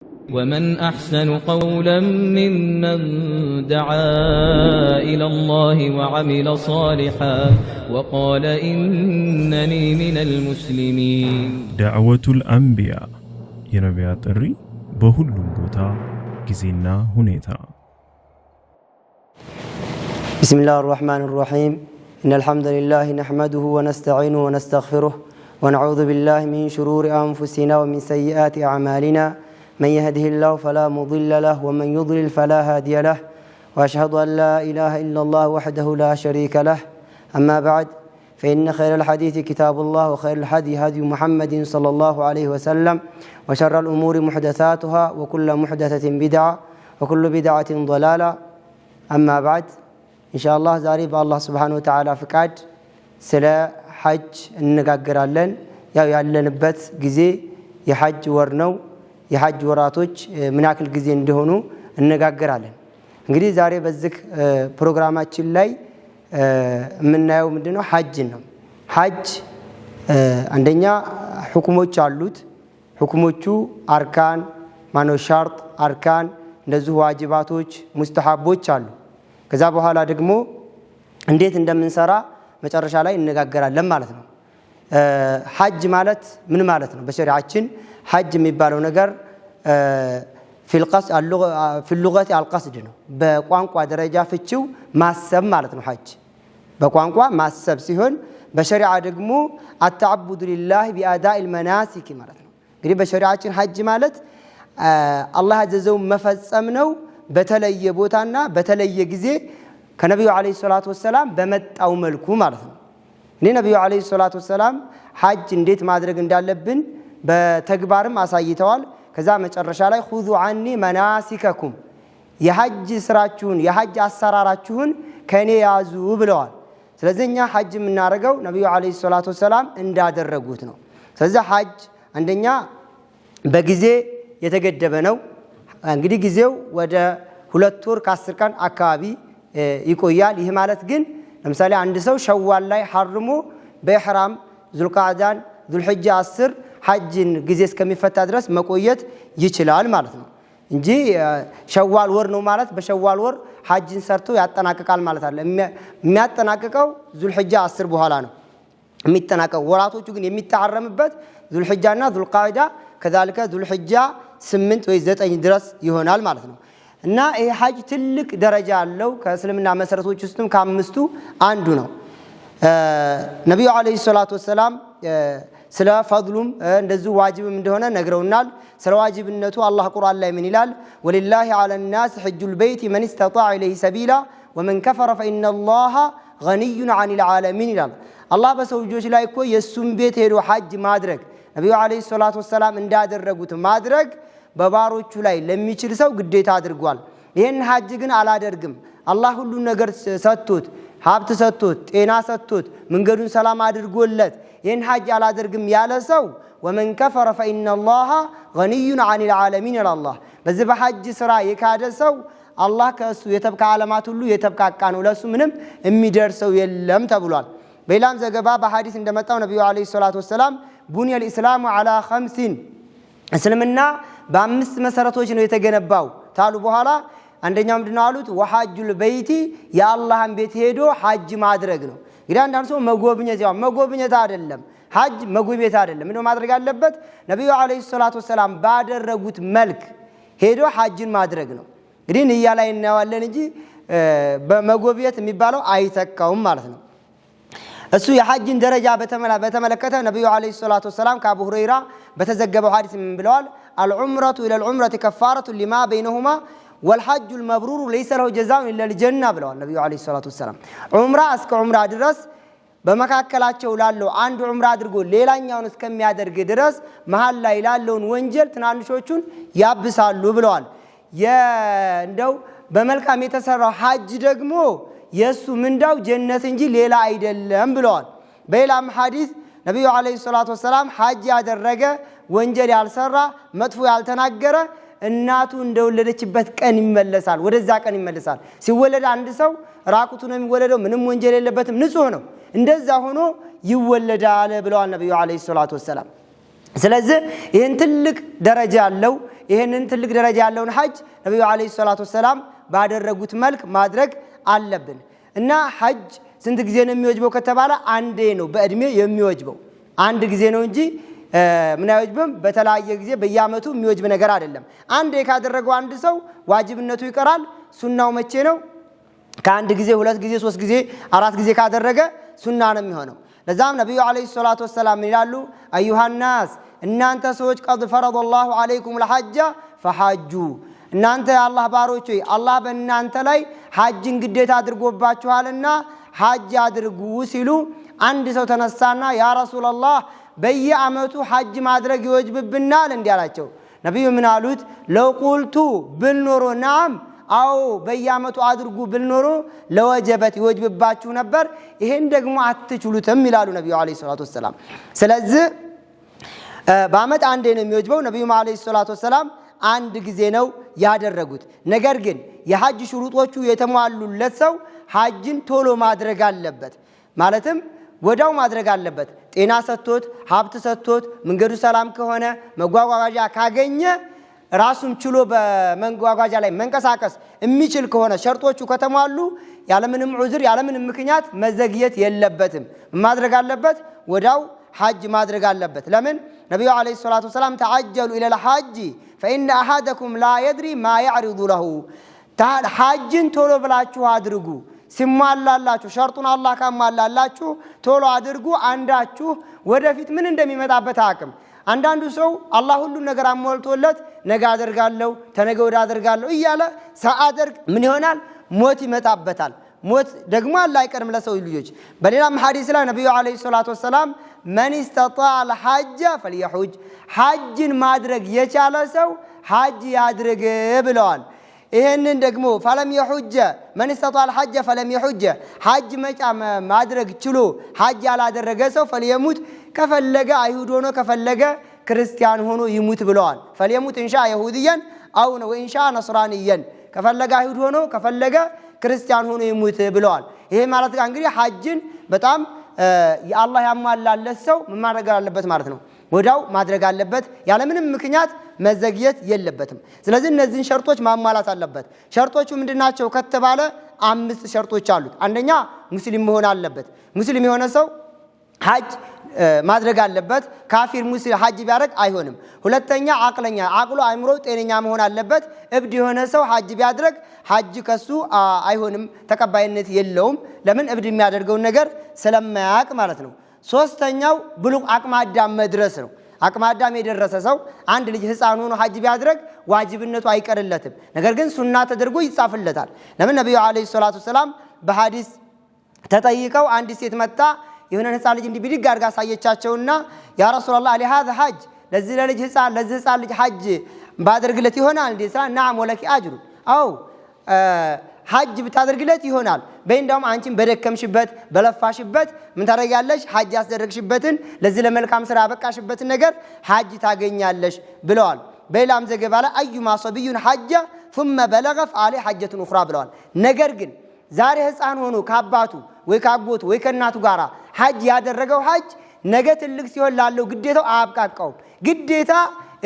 ومن أحسن قولا ممن دعا إلى الله وعمل صالحا وقال إنني من المسلمين. ዳዕወቱል አንቢያ፣ የነቢያት ጥሪ በሁሉም ቦታ፣ ጊዜና ሁኔታ። بسم الله الرحمن الرحيم. إن الحمد لله نحمده ونستعينه ونستغفره ونعوذ بالله من شرور أنفسنا ومن سيئات أعمالنا. من يهده الله فلا مضل له ومن يضلل فلا هادي له، وأشهد أن لا إله إلا الله وحده لا شريك له. أما بعد، فإن خير الحديث كتاب الله، وخير الهدي هدي محمد صلى الله عليه وسلم، وشر الأمور محدثاتها، وكل محدثة بدعة، وكل بدعة ضلالة. أما بعد، ኢንሻአላህ ዛሬ በአላህ ስብሓን ወተዓላ ፍቃድ ስለ ሐጅ እንነጋገራለን። ያው ያለንበት ጊዜ የሐጅ ወር ነው። የሐጅ ወራቶች ምን ያክል ጊዜ እንደሆኑ እነጋገራለን። እንግዲህ ዛሬ በዚህ ፕሮግራማችን ላይ የምናየው ምንድነው? ሐጅን ነው። ሐጅ አንደኛ ሁክሞች አሉት። ሁክሞቹ አርካን ማነው ሻርጥ፣ አርካን፣ እንደዚሁ ዋጅባቶች፣ ሙስተሐቦች አሉ። ከዛ በኋላ ደግሞ እንዴት እንደምንሰራ መጨረሻ ላይ እነጋገራለን ማለት ነው። ሐጅ ማለት ምን ማለት ነው? በሸሪዓችን ሐጅ የሚባለው ነገር في اللغة القصد ነው። በቋንቋ ደረጃ ፍቺው ማሰብ ማለት ነው። ሐጅ በቋንቋ ማሰብ ሲሆን በሸሪዓ ደግሞ التعبد لله بأداء المناسك ማለት ነው። እንግዲህ በሸሪዓችን ሐጅ ማለት አላህ ያዘዘውን መፈጸም ነው። በተለየ ቦታና በተለየ ጊዜ ከነቢዩ ዓለይሂ ሰላቱ ወሰላም በመጣው መልኩ ማለት ነው። እኔ ነቢዩ ዓለይሂ ሰላቱ ወሰላም ሐጅ እንዴት ማድረግ እንዳለብን በተግባርም አሳይተዋል። ከዛ መጨረሻ ላይ خذوا عني مناسككم፣ የሐጅ ስራችሁን፣ የሐጅ አሰራራችሁን ከእኔ ያዙ ብለዋል። ስለዚህ እኛ ሐጅ የምናደርገው ነቢዩ ዓለይሂ ሰላቱ ወሰላም እንዳደረጉት ነው። ስለዚህ ሐጅ አንደኛ በጊዜ የተገደበ ነው። እንግዲህ ጊዜው ወደ 2 ወር ከ10 ቀን አካባቢ ይቆያል። ይህ ማለት ግን ለምሳሌ አንድ ሰው ሸዋል ላይ ሐርሞ በኢሕራም ዙልቃዕዳን፣ ዙልሕጃ 10 ሐጅን ጊዜ እስከሚፈታ ድረስ መቆየት ይችላል ማለት ነው እንጂ ሸዋል ወር ነው ማለት በሸዋል ወር ሐጅን ሰርቶ ያጠናቅቃል ማለት አለ። የሚያጠናቅቀው ዙልሕጃ 10 በኋላ ነው የሚጠናቀቀው። ወራቶቹ ግን የሚታረምበት ዙልሕጃና ዙልቃዕዳ كذلك ዙልሕጃ 8 ወይ 9 ድረስ ይሆናል ማለት ነው። እና ይሄ ሐጅ ትልቅ ደረጃ አለው። ከእስልምና መሰረቶች ውስጥም ከአምስቱ አንዱ ነው። ነቢዩ ዓለይሂ ሰላቱ ወሰላም ስለ ፈድሉም እንደዚሁ ዋጅብም እንደሆነ ነግረውናል። ስለ ዋጅብነቱ አላህ ቁርአን ላይ ምን ይላል? ولله على الناس حج البيت من استطاع إليه سبيلا ومن كفر فإن الله غني عن العالمين ይላል። አላህ በሰው ልጆች ላይ እኮ የእሱን ቤት ሄዶ ሐጅ ማድረግ፣ ነቢዩ ዓለይሂ ሰላቱ ወሰላም እንዳደረጉት ማድረግ በባሮቹ ላይ ለሚችል ሰው ግዴታ አድርጓል። ይህን ሐጅ ግን አላደርግም፣ አላህ ሁሉን ነገር ሰጥቶት፣ ሀብት ሰጥቶት፣ ጤና ሰጥቶት፣ መንገዱን ሰላም አድርጎለት ይህን ሐጅ አላደርግም ያለ ሰው ومن كفر فإن الله غني عن العالمين ይላል አላህ። በዚህ በሐጅ ስራ የካደ ሰው አላህ ከእሱ ከዓለማት ሁሉ የተብቃቃ ነው፣ ለእሱ ምንም የሚደርሰው የለም ተብሏል። በሌላም ዘገባ በሐዲስ እንደመጣው ነቢዩ ዓለይሂ ሰላቱ ወሰላም بني الإسلام على خمس፣ እስልምና በአምስት መሰረቶች ነው የተገነባው ታሉ በኋላ አንደኛው ምንድነው አሉት? وحج البيت፣ የአላህን ቤት ሄዶ ሐጅ ማድረግ ነው። እንግዲህ አንዳንድ ሰው መጎብኘት፣ ያው መጎብኘት አይደለም፣ ሐጅ መጎብኘት አይደለም። ምንድነው ማድረግ ያለበት? ነቢዩ ዓለይሂ ሰላቱ ወሰላም ባደረጉት መልክ ሄዶ ሐጅን ማድረግ ነው። እንግዲህ ንያ ላይ እናየዋለን እንጂ በመጎብኘት የሚባለው አይተካውም ማለት ነው። እሱ የሐጅን ደረጃ በተመለከተ ነቢዩ ዓለይሂ ሰላቱ ወሰላም ከአቡ ሁረይራ በተዘገበው ሐዲስ ምን ብለዋል? العمرة إلى العمرة كفارة لما بينهما والحج المبرور ليس له جزاء إلا الجنة ብለዋል ነቢዩ ዓለይሂ ሰላቱ ወሰላም። ዑምራ እስከ ዑምራ ድረስ በመካከላቸው ላለው፣ አንድ ዑምራ አድርጎ ሌላኛውን እስከሚያደርግ ድረስ መሀል ላይ ላለውን ወንጀል ትናንሾቹን ያብሳሉ ብለዋል። እንደው በመልካም የተሰራው ሐጅ ደግሞ የእሱ ምንዳው ጀነት እንጂ ሌላ አይደለም ብለዋል። በሌላም ሐዲስ ነቢዩ ዓለይሂ ሰላቱ ወሰላም ሐጅ ያደረገ፣ ወንጀል ያልሰራ፣ መጥፎ ያልተናገረ እናቱ እንደወለደችበት ቀን ይመለሳል፣ ወደዛ ቀን ይመለሳል። ሲወለድ አንድ ሰው ራቁቱ ነው የሚወለደው፣ ምንም ወንጀል የለበትም፣ ንጹህ ነው። እንደዛ ሆኖ ይወለዳል ብለዋል ነቢዩ ዓለይሂ ሰላቱ ወሰላም። ስለዚህ ይህን ትልቅ ደረጃ ያለው ይህንን ትልቅ ደረጃ ያለውን ሐጅ ነቢዩ عليه الصلاة والسلام ባደረጉት መልክ ማድረግ አለብን። እና ሐጅ ስንት ጊዜ ነው የሚወጅበው ከተባለ አንዴ ነው በእድሜ የሚወጅበው፣ አንድ ጊዜ ነው እንጂ ምን አይወጅብም። በተለያየ ጊዜ በየዓመቱ የሚወጅብ ነገር አይደለም። አንዴ ካደረገው አንድ ሰው ዋጅብነቱ ይቀራል። ሱናው መቼ ነው? ከአንድ ጊዜ፣ ሁለት ጊዜ፣ ሶስት ጊዜ፣ አራት ጊዜ ካደረገ ሱና ነው የሚሆነው። ለዛም ነቢዩ عليه الصلاة والسلام ምን ይላሉ? أيها الناس እናንተ ሰዎች قد فرض الله عليكم الحج فحجوا፣ እናንተ የአላህ ባሮች ሆይ አላህ በእናንተ ላይ ሐጅን ግዴታ አድርጎባችኋልና ሐጅ አድርጉ ሲሉ አንድ ሰው ተነሳና يا رسول الله በየዓመቱ ሐጅ ማድረግ ይወጅብብናል እንዲህ አላቸው። ነቢዩ ምን አሉት? لو قلت ብል ኖሮ نعم አዎ በየዓመቱ አድርጉ ብል ኖሮ لوجبت ይወጅብባችሁ ነበር፣ ይሄን ደግሞ አትችሉትም ይላሉ ነቢዩ عليه الصلاة والسلام። ስለዚህ በዓመት አንዴ ነው የሚወጅበው። ነቢዩም عليه الصلاة والسلام አንድ ጊዜ ነው ያደረጉት። ነገር ግን የሐጅ ሽሩጦቹ የተሟሉለት ሰው ሐጅን ቶሎ ማድረግ አለበት። ማለትም ወዳው ማድረግ አለበት። ጤና ሰጥቶት ሀብት ሰጥቶት መንገዱ ሰላም ከሆነ መጓጓዣ ካገኘ ራሱን ችሎ በመጓጓዣ ላይ መንቀሳቀስ የሚችል ከሆነ ሸርጦቹ ከተሟሉ ያለምንም ዑዝር ያለምንም ምክንያት መዘግየት የለበትም። ማድረግ አለበት፣ ወዳው ሐጅ ማድረግ አለበት። ለምን ነቢዩ عليه الصلاة والسلام تعجلوا إلى الحج فإن أحدكم لا يدري ما يعرض له፣ ሐጅን ቶሎ ብላችሁ አድርጉ ሲሟላላችሁ ሸርጡን አላህ ካሟላላችሁ ቶሎ አድርጉ። አንዳችሁ ወደፊት ምን እንደሚመጣበት አቅም አንዳንዱ ሰው አላህ ሁሉን ነገር አሟልቶለት ነገ አደርጋለሁ ተነገ ወዲያ አደርጋለሁ እያለ ሳአደርግ ምን ይሆናል? ሞት ይመጣበታል። ሞት ደግሞ አለ አይቀርም ለሰው ልጆች። በሌላም ሐዲስ ላይ ነቢዩ عليه الصلاة والسلام من استطاع الحج فليحج፣ ሐጅን ማድረግ የቻለ ሰው ሐጅ ያድርግ ብለዋል። ይህንን ደግሞ فلم يحج من استطاع الحج فلم يحج፣ ሐጅ መጫ ማድረግ ችሎ ሐጅ ያላደረገ ሰው فليمت፣ ከፈለገ አይሁድ ሆኖ ከፈለገ ክርስቲያን ሆኖ ይሙት ብለዋል። فليمت إن شاء يهوديا أو وإن شاء نصرانيا፣ ከፈለገ አይሁድ ሆኖ ከፈለገ ክርስቲያን ሆኖ ይሙት ብለዋል። ይሄ ማለት እንግዲህ ሐጅን በጣም የአላህ ያሟላለት ሰው ምን ማድረግ አለበት ማለት ነው፣ ወዳው ማድረግ አለበት። ያለምንም ምክንያት መዘግየት የለበትም። ስለዚህ እነዚህን ሸርጦች ማሟላት አለበት። ሸርጦቹ ምንድናቸው ከተባለ አምስት ሸርጦች አሉት። አንደኛ ሙስሊም መሆን አለበት። ሙስሊም የሆነ ሰው ሐጅ ማድረግ አለበት። ካፊር ሙስሊም ሐጅ ቢያደርግ አይሆንም። ሁለተኛ አቅለኛ፣ አቅሎ አእምሮ ጤነኛ መሆን አለበት። እብድ የሆነ ሰው ሐጅ ቢያድረግ ሐጅ ከሱ አይሆንም፣ ተቀባይነት የለውም። ለምን? እብድ የሚያደርገውን ነገር ስለማያውቅ ማለት ነው። ሶስተኛው ብሉግ አቅመ አዳም መድረስ ነው። አቅመ አዳም የደረሰ ሰው አንድ ልጅ ሕፃን ሆኖ ሐጅ ቢያድረግ ዋጅብነቱ አይቀርለትም። ነገር ግን ሱና ተደርጎ ይጻፍለታል። ለምን? ነቢዩ عليه الصلاة والسلام በሐዲስ ተጠይቀው አንዲት ሴት መጣ የሆነን ህፃን ልጅ እንዲህ ብድግ አድርጋ አሳየቻቸውና يا رسول الله ألهذا حج፣ ለዚህ ለልጅ ህፃን ለዚህ ህፃን ልጅ ሐጅ ባደርግለት ይሆናል እንዴ? ስላ نعم ولك أجر፣ አዎ ሐጅ ብታደርግለት ይሆናል። በይ እንዳውም አንቺን በደከምሽበት በለፋሽበት ምን ታደርጊያለሽ? ሐጅ ያስደረግሽበትን ለዚህ ለመልካም ስራ ያበቃሽበትን ነገር ሐጅ ታገኛለሽ ብለዋል። በሌላም ዘገባ ላይ أيما صبي حج ثم بلغ فعليه حجة أخرى ብለዋል። ነገር ግን ዛሬ ህፃን ሆኖ ከአባቱ ወይ ከአጎቱ ወይ ከእናቱ ጋር ሐጅ ያደረገው ሐጅ ነገ ትልቅ ሲሆን ላለው ግዴታው አያብቃቃውም። ግዴታ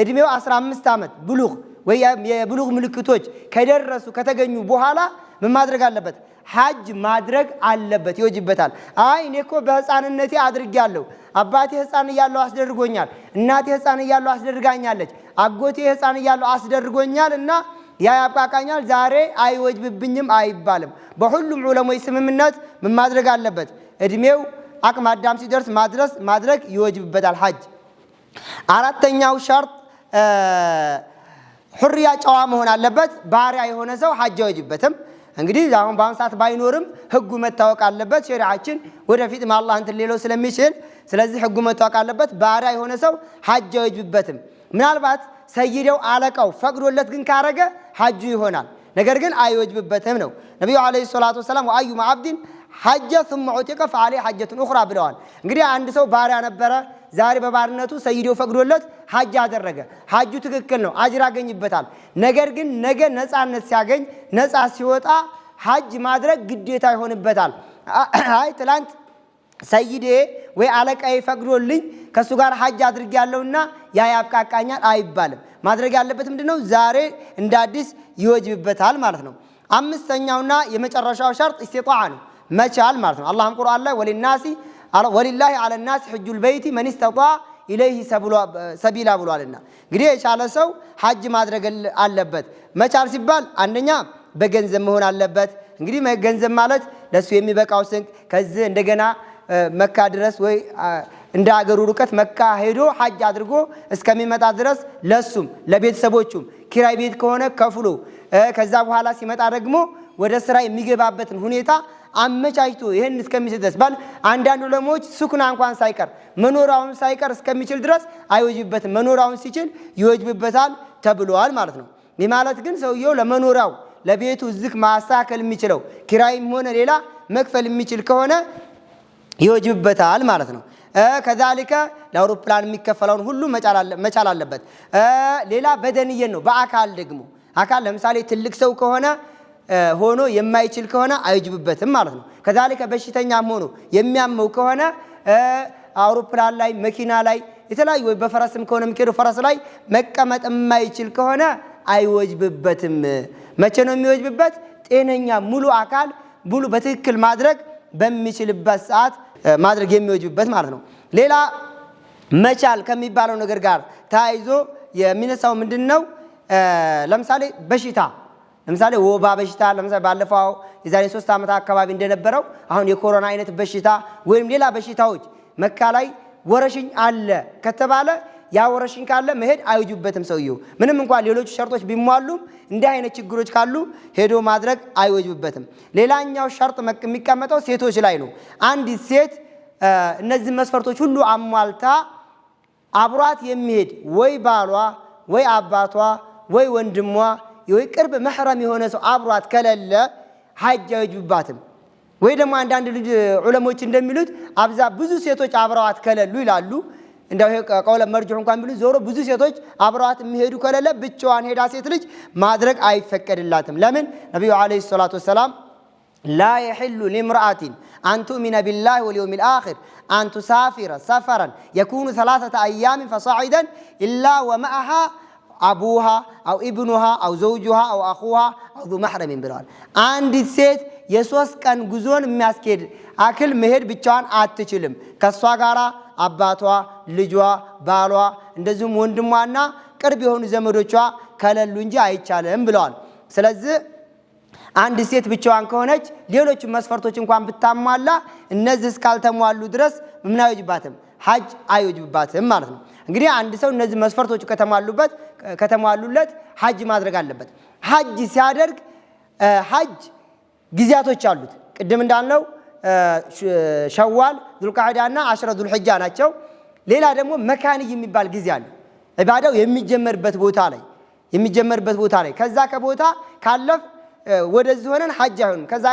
እድሜው 15 ዓመት ብሉግ ወይ የብሉግ ምልክቶች ከደረሱ ከተገኙ በኋላ ምን ማድረግ አለበት? ሐጅ ማድረግ አለበት፣ ይወጅበታል። አይ እኔ እኮ በህፃንነቴ አድርጌያለሁ፣ አባቴ ህፃን እያለሁ አስደርጎኛል፣ እናቴ ህፃን እያለሁ አስደርጋኛለች፣ አጎቴ ህፃን እያለሁ አስደርጎኛል እና ያ ያብቃቃኛል፣ ዛሬ አይወጅብብኝም አይባልም። በሁሉም ዑለሞች ስምምነት ምን ማድረግ አለበት? እድሜው አቅመ አዳም ሲደርስ ማድረስ ማድረግ ይወጅብበታል ሐጅ። አራተኛው ሸርጥ حرية ጨዋ መሆን አለበት። ባሪያ የሆነ ሰው ሐጅ አይወጅበትም። እንግዲህ አሁን በአሁን ሰዓት ባይኖርም ህጉ መታወቅ አለበት። ሸሪዓችን ወደፊት አላህ እንትን ሌለው ስለሚችል ስለዚህ ህጉ መታወቅ አለበት። ባሪያ የሆነ ሰው ሐጅ አይወጅብበትም። ምናልባት ሰይደው አለቃው ፈቅዶለት ግን ካረገ ሐጁ ይሆናል። ነገር ግን አይወጅብበትም ነው። ነቢዩ عليه الصلاة والسلام وأيما عبد حج ثم عتق فعليه حجة أخرى ብለዋል። እንግዲህ አንድ ሰው ባሪያ ነበረ። ዛሬ በባርነቱ ሰይዴው ፈቅዶለት ሐጅ አደረገ። ሐጁ ትክክል ነው፣ አጅር ያገኝበታል። ነገር ግን ነገ ነፃነት ሲያገኝ ነፃ ሲወጣ ሐጅ ማድረግ ግዴታ ይሆንበታል። አይ ትላንት ሰይዴ ወይ አለቃዬ ፈቅዶልኝ ከእሱ ጋር ሐጅ አድርጌያለሁና ያ ያብቃቃኛል አይባልም። ማድረግ ያለበት ምንድን ነው? ዛሬ እንደ አዲስ ይወጅብበታል ማለት ነው። አምስተኛውና የመጨረሻው ሸርጥ استطاعة ነው፣ መቻል ማለት ነው። አላህም ቁርአን ላይ وللناس ولله على الناس حج البيت من استطاع إليه سبيلا ብሏልና እንግዲህ የቻለ ሰው ሐጅ ማድረግ አለበት። መቻል ሲባል አንደኛ በገንዘብ መሆን አለበት። እንግዲህ ገንዘብ ማለት ለእሱ የሚበቃው ስንቅ ከዚህ እንደገና መካ ድረስ ወይ እንደ አገሩ ርቀት መካ ሄዶ ሐጅ አድርጎ እስከሚመጣ ድረስ ለሱም ለቤተሰቦቹም ኪራይ ቤት ከሆነ ከፍሎ ከዛ በኋላ ሲመጣ ደግሞ ወደ ስራ የሚገባበትን ሁኔታ አመቻችቶ ይህን እስከሚችል ድረስ ባል አንዳንድ ዑለሞች ሱክና እንኳን ሳይቀር መኖሪያውን ሳይቀር እስከሚችል ድረስ አይወጅብበትም። መኖሪያውን ሲችል ይወጅብበታል ተብሏል ማለት ነው። ይህ ማለት ግን ሰውየው ለመኖሪያው ለቤቱ እዚህ ማስተካከል የሚችለው ኪራይም ሆነ ሌላ መክፈል የሚችል ከሆነ ይወጅብበታል ማለት ነው። كذلك ለአውሮፕላን የሚከፈለውን ሁሉ መቻል አለበት። ሌላ بدنيا ነው። በአካል ደግሞ አካል ለምሳሌ ትልቅ ሰው ከሆነ ሆኖ የማይችል ከሆነ አይወጅብበትም ማለት ነው። كذلك በሽተኛም ሆኖ የሚያመው ከሆነ አውሮፕላን ላይ፣ መኪና ላይ የተለያዩ ወይ በፈረስም ከሆነ የሚሄደው ፈረስ ላይ መቀመጥ የማይችል ከሆነ አይወጅብበትም። መቼ ነው የሚወጅብበት? ጤነኛ ሙሉ አካል ሙሉ በትክክል ማድረግ በሚችልበት ሰዓት ማድረግ የሚወጅብበት ማለት ነው። ሌላ መቻል ከሚባለው ነገር ጋር ተያይዞ የሚነሳው ምንድን ነው? ለምሳሌ በሽታ ለምሳሌ ወባ በሽታ ለምሳሌ ባለፈው የዛሬ 3 ዓመት አካባቢ እንደነበረው አሁን የኮሮና አይነት በሽታ ወይም ሌላ በሽታዎች መካ ላይ ወረሽኝ አለ ከተባለ ያ ወረሽኝ ካለ መሄድ አይወጅበትም ሰውየው። ምንም እንኳን ሌሎቹ ሸርጦች ቢሟሉም እንዲህ አይነት ችግሮች ካሉ ሄዶ ማድረግ አይወጅበትም። ሌላኛው ሸርጥ የሚቀመጠው ሴቶች ላይ ነው። አንዲት ሴት እነዚህ መስፈርቶች ሁሉ አሟልታ አብሯት የሚሄድ ወይ ባሏ ወይ አባቷ ወይ ወንድሟ ወይ ቅርብ መሕረም የሆነ ሰው አብሯት ከሌለ ሐጅ አይወጅብባትም። ወይ ደግሞ አንዳንድ ልጅ ዑለሞች እንደሚሉት አብዛ ብዙ ሴቶች አብረዋት ከሌሉ ይላሉ። እንደው ይሄ قول مرجوح እንኳን ቢሉ ዞሮ ብዙ ሴቶች አብረዋት የሚሄዱ ከሌለ ብቻዋን ሄዳ ሴት ልጅ ማድረግ አይፈቀድላትም። ለምን? ነቢዩ عليه الصلاة والسلام لا يحل لامرأة أن تؤمن بالله واليوم الآخر أن تسافر سفرا يكون 3 أيام فصاعدا إلا ومعها أبوها أو ابنها أو زوجها أو أخوها أو ذو محرم ብለዋል። አንዲት ሴት የ3 ቀን ጉዞን የሚያስኬድ አክል መሄድ ብቻዋን አትችልም። ከእሷ ጋራ አባቷ፣ ልጇ፣ ባሏ እንደዚሁም ወንድሟና ቅርብ የሆኑ ዘመዶቿ ከሌሉ እንጂ አይቻልም ብለዋል። ስለዚህ አንድ ሴት ብቻዋን ከሆነች ሌሎቹ መስፈርቶች እንኳን ብታሟላ እነዚህ እስካልተሟሉ ድረስ ምን አይወጅባትም? ሐጅ አይወጅብባትም ማለት ነው። እንግዲህ አንድ ሰው እነዚህ መስፈርቶቹ ከተሟሉበት ከተሟሉለት ሐጅ ማድረግ አለበት። ሐጅ ሲያደርግ ሐጅ ጊዜያቶች አሉት። ቅድም እንዳልነው ሸዋል፣ ዙልቃዕዳ እና 10 ዙልሕጃ ናቸው። ሌላ ደግሞ مكاني የሚባል ጊዜ አለ። ዒባዳው የሚጀመርበት ቦታ ላይ ከዛ ከቦታ ካለፍ ወደዚህ ሆነን ሐጅ አይሆንም። ከዛ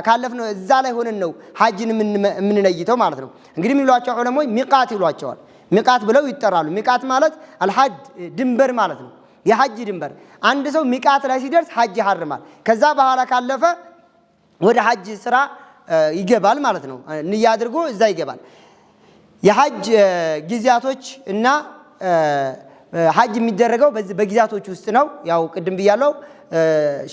ካለፍ ነው እዛ ላይ ሆነን ነው ሐጅን የምንነይተው ማለት ነው። እንግዲህ የሚሏቸው ዑለሞች ሚቃት ይሏቸዋል። ሚቃት ብለው ይጠራሉ። ሚቃት ማለት الحد ድንበር ማለት ነው። የሐጅ ድንበር አንድ ሰው ሚቃት ላይ ሲደርስ ሐጅ ይሐርማል። ከዛ በኋላ ካለፈ ወደ ሐጅ ስራ ይገባል ማለት ነው። ንያ አድርጎ እዛ ይገባል። የሐጅ ጊዜያቶች እና ሐጅ የሚደረገው በዚህ በጊዜያቶች ውስጥ ነው። ያው ቅድም ብያለው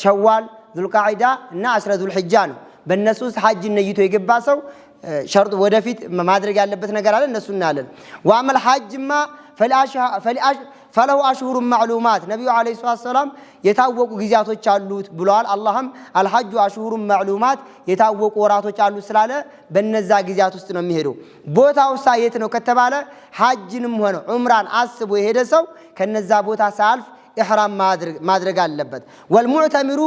ሸዋል፣ ዙልቃዒዳ እና 10 ዙልሕጃ ነው። በእነሱ ውስጥ ሐጅ ነይቶ የገባ ሰው ሸርጡ ወደፊት ማድረግ ያለበት ነገር አለ። እነሱ እናያለን። وأما الحج ማ فله أشهر معلومات ነቢዩ عليه الصلاة والسلام የታወቁ ጊዜያቶች አሉት ብለዋል። አላህም الحج أشهر معلومات የታወቁ ወራቶች አሉት ስላለ በነዛ ጊዜያት ውስጥ ነው የሚሄደው። ቦታው ሳ የት ነው ከተባለ ሐጅንም ሆነ ዑምራን አስቦ የሄደ ሰው ከነዛ ቦታ ሳያልፍ ኢሕራም ማድረግ አለበት። والمعتمر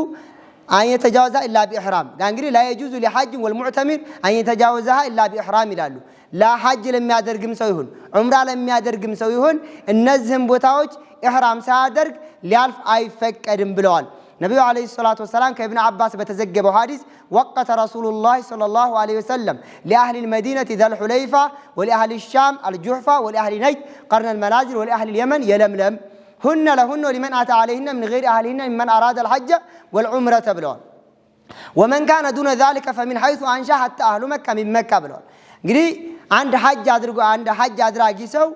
أن يتجاوزها إلا بإحرام እንግዲህ لا يجوز لحاج والمعتمر أن يتجاوزها إلا بإحرام ይላሉ። ለሐጅ ለሚያደርግም ሰው ይሁን ዑምራ ለሚያደርግም ሰው ይሁን እነዚህም ቦታዎች ኢሕራም ሳያደርግ ሊያልፍ አይፈቀድም ብለዋል። ነቢዩ عليه الصلاة والسلام ከኢብን ዓባስ በተዘገበው ሐዲስ وقت رسول الله صلى الله عليه وسلم لأهل المدينة ذا الحليفة ولأهل الشام الجحفة ولأهل نجد قرن المنازل ولأهل اليمن يلملم هن لهن ولمن أتى عليهن من غير أهلهن ممن أراد الحج والعمرة ብለዋል። ومن كان دون ذلك فمن حيث أنشأ حتى أهل مكة من مكة ብለዋል። እንግዲህ አንድ ሐጅ አድርጎ አንድ ሐጅ አድራጊ ሰው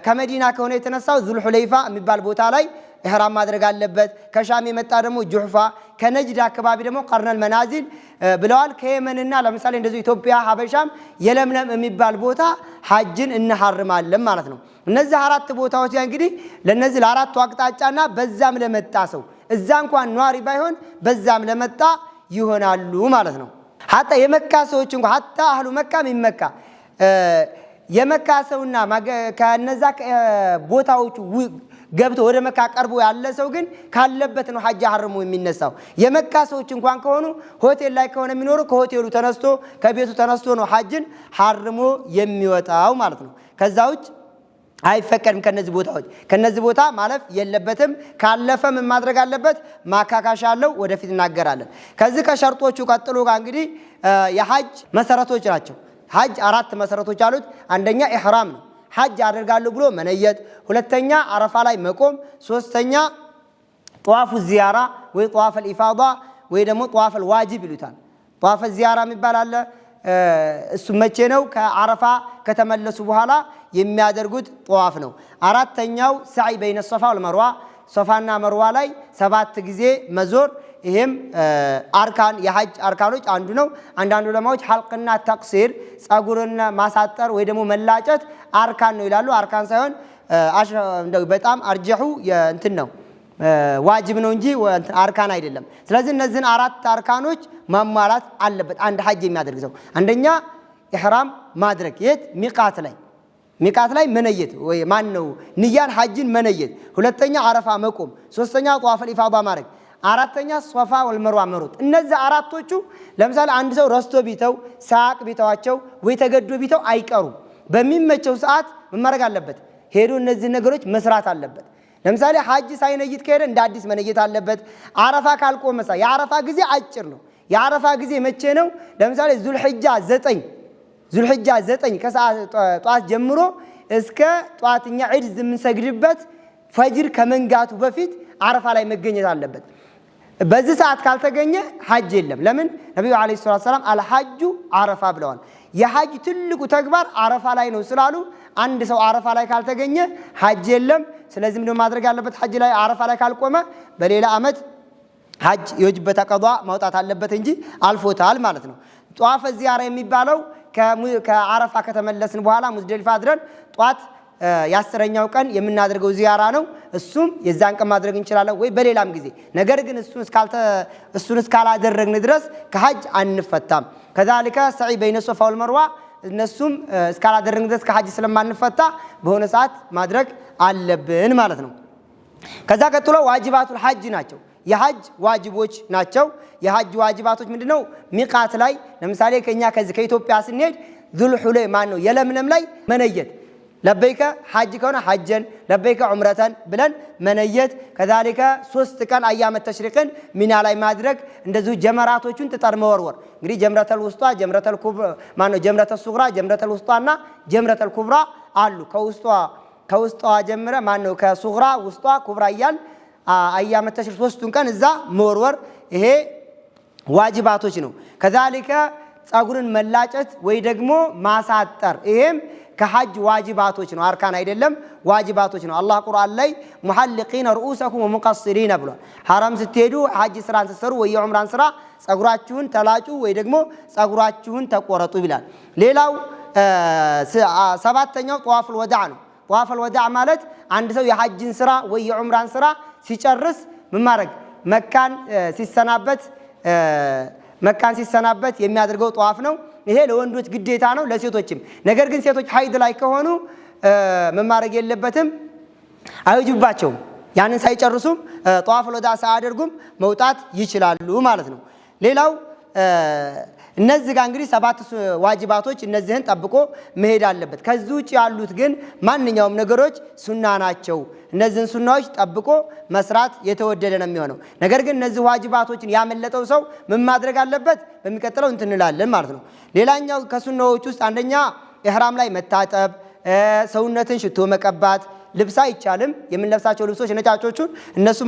ከመዲና ከሆነ የተነሳው ዙልሑለይፋ የሚባል ቦታ ላይ ኢሕራም ማድረግ አለበት። ከሻም የመጣ ደግሞ ጁሕፋ፣ ከነጅድ አካባቢ ደግሞ ቀርነል መናዚል ብለዋል። ከየመንና ለምሳሌ እንደዚሁ ኢትዮጵያ ሀበሻም የለምለም የሚባል ቦታ ሐጅን እንሐርማለን ማለት ነው። እነዚህ አራት ቦታዎች እንግዲህ ለነዚህ ለአራቱ አቅጣጫና በዛም ለመጣ ሰው እዛ እንኳን ኗሪ ባይሆን በዛም ለመጣ ይሆናሉ ማለት ነው። حتى የመካ ሰዎች እንኳ حتى أهل مكة من مكة የመካ ሰውና ከነዛ ቦታዎቹ ገብቶ ወደ መካ ቀርቦ ያለ ሰው ግን ካለበት ነው ሐጅ አርሞ የሚነሳው። የመካ ሰዎች እንኳን ከሆኑ ሆቴል ላይ ከሆነ የሚኖሩ ከሆቴሉ ተነስቶ ከቤቱ ተነስቶ ነው ሐጅን ሐርሞ የሚወጣው ማለት ነው። ከዛ ውጭ አይፈቀድም። ከነዚህ ቦታዎች ከነዚህ ቦታ ማለፍ የለበትም። ካለፈ ምን ማድረግ አለበት? ማካካሻ አለው። ወደፊት እናገራለን። ከዚህ ከሸርጦቹ ቀጥሎ ጋር እንግዲህ የሐጅ መሰረቶች ናቸው። ሐጅ አራት መሰረቶች አሉት። አንደኛ ኢሕራም ነው፣ ሐጅ አደርጋለሁ ብሎ መነየት። ሁለተኛ አረፋ ላይ መቆም። ሶስተኛ طواف الزيارة ወይ طواف الإفاضة ወይ ደግሞ طواف الواجب ይሉታል። طواف الزيارة የሚባል አለ። እሱ መቼ ነው? ከአረፋ ከተመለሱ በኋላ የሚያደርጉት ጠዋፍ ነው። አራተኛው سعي بين الصفا والمروة፣ ሶፋና መርዋ ላይ 7 ጊዜ መዞር። ይሄም أركان የሐጅ አርካኖች አንዱ ነው። አንዳንድ ዑለማዎች حلق ና تقصير ጸጉርና ማሳጠር ወይ ደግሞ መላጨት أركان ነው ይላሉ። أركان ሳይሆን በጣም أرجح ኡ እንትን ነው واجب ነው እንጂ أركان አይደለም። ስለዚህ እነዚህን አራት አርካኖች ማሟላት አለበት አንድ ሐጅ የሚያደርግ ሰው። አንደኛ ኢሕራም ማድረግ የት ሚቃት ላይ ሚቃት ላይ መነየት ወይ ማን ነው ንያን ሐጅን መነየት። ሁለተኛ አረፋ መቆም፣ ሶስተኛ طواف الإفاضة ማድረግ፣ አራተኛ ሶፋ ወልመርዋ መሮጥ። እነዚህ አራቶቹ ለምሳሌ አንድ ሰው ረስቶ ቢተው ሳቅ ቢተዋቸው ወይ ተገዶ ቢተው አይቀሩም። በሚመቸው ሰዓት ምን ማድረግ አለበት? ሄዶ እነዚህ ነገሮች መስራት አለበት። ለምሳሌ ሐጅ ሳይነይት ከሄደ እንደ አዲስ መነየት አለበት። አረፋ ካልቆመሳ የአረፋ ጊዜ አጭር ነው። የአረፋ ጊዜ መቼ ነው? ለምሳሌ ዙልሕጃ 9 ዙልሕጃ 9 ከሰዓት ጧት ጀምሮ እስከ ጧትኛ ዒድ የምንሰግድበት ፈጅር ከመንጋቱ በፊት አረፋ ላይ መገኘት አለበት። በዚህ ሰዓት ካልተገኘ ሐጅ የለም። ለምን? ነቢዩ ዓለይሂ ሰላቱ ወሰላም አልሐጁ አረፋ ብለዋል። የሐጅ ትልቁ ተግባር አረፋ ላይ ነው ስላሉ አንድ ሰው አረፋ ላይ ካልተገኘ ሐጅ የለም። ስለዚህ ምንድነው ማድረግ ያለበት? ሐጅ ላይ አረፋ ላይ ካልቆመ በሌላ ዓመት ሐጅ የወጅበት ቀዷ ማውጣት አለበት እንጂ አልፎታል ማለት ነው። ጧፈ ዚያራ የሚባለው ከአረፋ ከተመለስን በኋላ ሙዝደሊፋ አድረን ጧት የ10ኛው ቀን የምናደርገው ዚያራ ነው። እሱም የዛን ቀን ማድረግ እንችላለን ወይ በሌላም ጊዜ። ነገር ግን እሱን እስካላደረግን ድረስ ከሐጅ አንፈታም። كذلك سعي بين الصفا والمروة እነሱም እስካላደረግን ድረስ ከሐጅ ስለማንፈታ በሆነ ሰዓት ማድረግ አለብን ማለት ነው። ከዛ ቀጥሎ واجبات الحج ናቸው። የሐጅ ዋጅቦች ናቸው። የሐጅ ዋጅባቶች ምንድነው? ሚቃት ላይ ለምሳሌ ከኛ ከዚህ ከኢትዮጵያ ስንሄድ ዙልሑለይ ማን ነው የለምለም ላይ መነየት لبيك حج ከሆነ حجا لبيك عمرة ብለን መነየት። كذلك 3 ቀን أيام التشريق ን ሚና ላይ ማድረግ፣ እንደዚሁ ጀመራቶቹን ጥጠር መወርወር። እንግዲህ جمرة الوسطى جمرة الكبرى ማን ነው جمرة الصغرى جمرة الوسطى ና جمرة الكبرى አሉ። ከውስጧ ጀምረ ማን ነው ከ صغرى وسطى كبرى እያል أيام التشريق 3ቱን ቀን እዛ መወርወር ይሄ ዋጅባቶች ነው። كذلك ጸጉርን መላጨት ወይ ደግሞ ማሳጠር ይሄም ከሐጅ ዋጅባቶች ነው። أركان አይደለም፣ ዋጅባቶች ነው። አላህ ቁርአን ላይ محلقين رءوسكم ومقصرين ብሏል። ሐረም ስትሄዱ ሐጅ ስራን ስትሰሩ ወይ የዑምራን ስራ ጸጉራችሁን ተላጩ ወይ ደግሞ ጸጉራችሁን ተቆረጡ ይላል። ሌላው 7ኛው طواف الوداع ነው። طواف الوداع ማለት አንድ ሰው የሐጅን ስራ ወይ የዑምራን ስራ ሲጨርስ ምን ማድረግ መካን ሲሰናበት የሚያደርገው ጠዋፍ ነው። ይሄ ለወንዶች ግዴታ ነው፣ ለሴቶችም። ነገር ግን ሴቶች ሀይድ ላይ ከሆኑ ምን ማድረግ የለበትም፣ አይወጅባቸውም። ያንን ሳይጨርሱም طواف الوداع ሳያደርጉም መውጣት ይችላሉ ማለት ነው። ሌላው እነዚህ ጋር እንግዲህ 7 ዋጅባቶች እነዚህን ጠብቆ መሄድ አለበት። ከዚህ ውጭ ያሉት ግን ማንኛውም ነገሮች ሱና ናቸው። እነዚህን ሱናዎች ጠብቆ መስራት የተወደደ ነው የሚሆነው። ነገር ግን እነዚህ ዋጅባቶችን ያመለጠው ሰው ምን ማድረግ አለበት? በሚቀጥለው እንትን እንላለን ማለት ነው። ሌላኛው ከሱናዎች ውስጥ አንደኛ ኢሕራም ላይ መታጠብ፣ ሰውነትን ሽቶ መቀባት። ልብስ አይቻልም። የምንለብሳቸው ልብሶች ነጫጮቹን እነሱ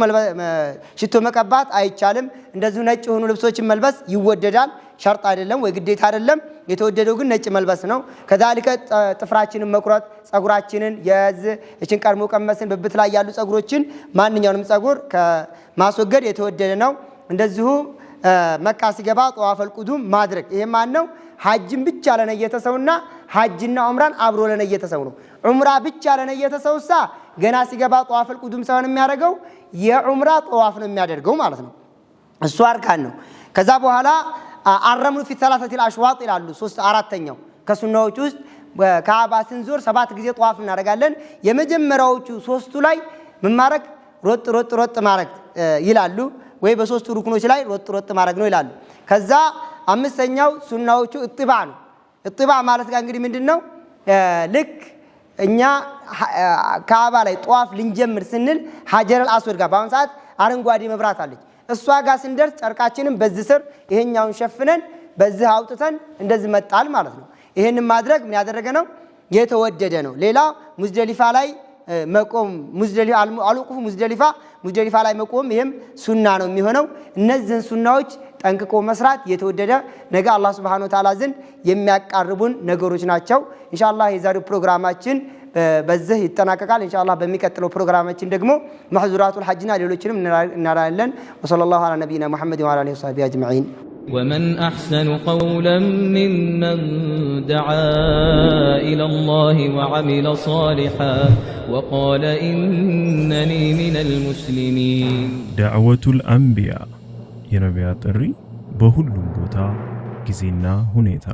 ሽቶ መቀባት አይቻልም። እንደዚሁ ነጭ የሆኑ ልብሶችን መልበስ ይወደዳል። ሸርጥ አይደለም ወይ ግዴታ አይደለም። የተወደደው ግን ነጭ መልበስ ነው። كذلك ጥፍራችንን መቁረጥ፣ ጸጉራችንን የዝ እችን ቀድሞ ቀመስን ብብት ላይ ያሉ ጸጉሮችን ማንኛውንም ጸጉር ከማስወገድ የተወደደ ነው። እንደዚሁ መካ ሲገባ طواف القدوم ማድረግ። ይሄ ማን ነው? ሐጅን ብቻ ለነየተ ሰውና ሐጅና ዑምራን አብሮ ለነየተ ሰው ነው። ዑምራ ብቻ ለነየተ ሰውሳ ገና ሲገባ طواف القدوم ሳይሆን የሚያደርገው የዑምራ ጠዋፍ ነው የሚያደርገው ማለት ነው። እሱ አርካን ነው። ከዛ በኋላ الرمل في ثلاثة الأشواط ይላሉ። ሶስት አራተኛው ከሱናዎች ውስጥ ካዕባ ስንዞር 7 ጊዜ ጠዋፍ እናደርጋለን። የመጀመሪያዎቹ ሶስቱ ላይ ምን ማድረግ ሮጥ ሮጥ ሮጥ ማድረግ ይላሉ፣ ወይ በሶስቱ ሩክኖች ላይ ሮጥ ሮጥ ማድረግ ነው ይላሉ። ከዛ አምስተኛው ሱናዎቹ እጥባ ነው። እጥባ ማለት ጋር እንግዲህ ምንድን ነው ልክ እኛ ካዕባ ላይ ጠዋፍ ልንጀምር ስንል ሀጀረል አስወድ ጋር በአሁን ሰዓት አረንጓዴ መብራት አለች። እሷ ጋር ስንደርስ ጨርቃችንን በዚህ ስር ይሄኛውን ሸፍነን በዚህ አውጥተን እንደዚህ መጣል ማለት ነው። ይሄንን ማድረግ ምን ያደረገ ነው የተወደደ ነው። ሌላ ሙዝደሊፋ ላይ መቆም الوقوف ሙዝደሊፋ ሙዝደሊፋ ላይ መቆም ይሄም ሱና ነው የሚሆነው። እነዚህን ሱናዎች ጠንቅቆ መስራት የተወደደ ነገ አላህ سبحانه وتعالى ዘንድ የሚያቃርቡን ነገሮች ናቸው። ኢንሻአላህ የዛሬው ፕሮግራማችን በዚህ ይጠናቀቃል። ኢንሻአላህ በሚቀጥለው ፕሮግራማችን ደግሞ محظورات الحج ና ሌሎችንም እናራለን። وصلى الله على نبينا محمد وعلى آله وصحبه أجمعين። ومن أحسن قولا ممن دعا إلى الله وعمل صالحا وقال إنني من المسلمين። ዳዕወቱል አንቢያ የነቢያት ጥሪ በሁሉም ቦታ ጊዜና ሁኔታ።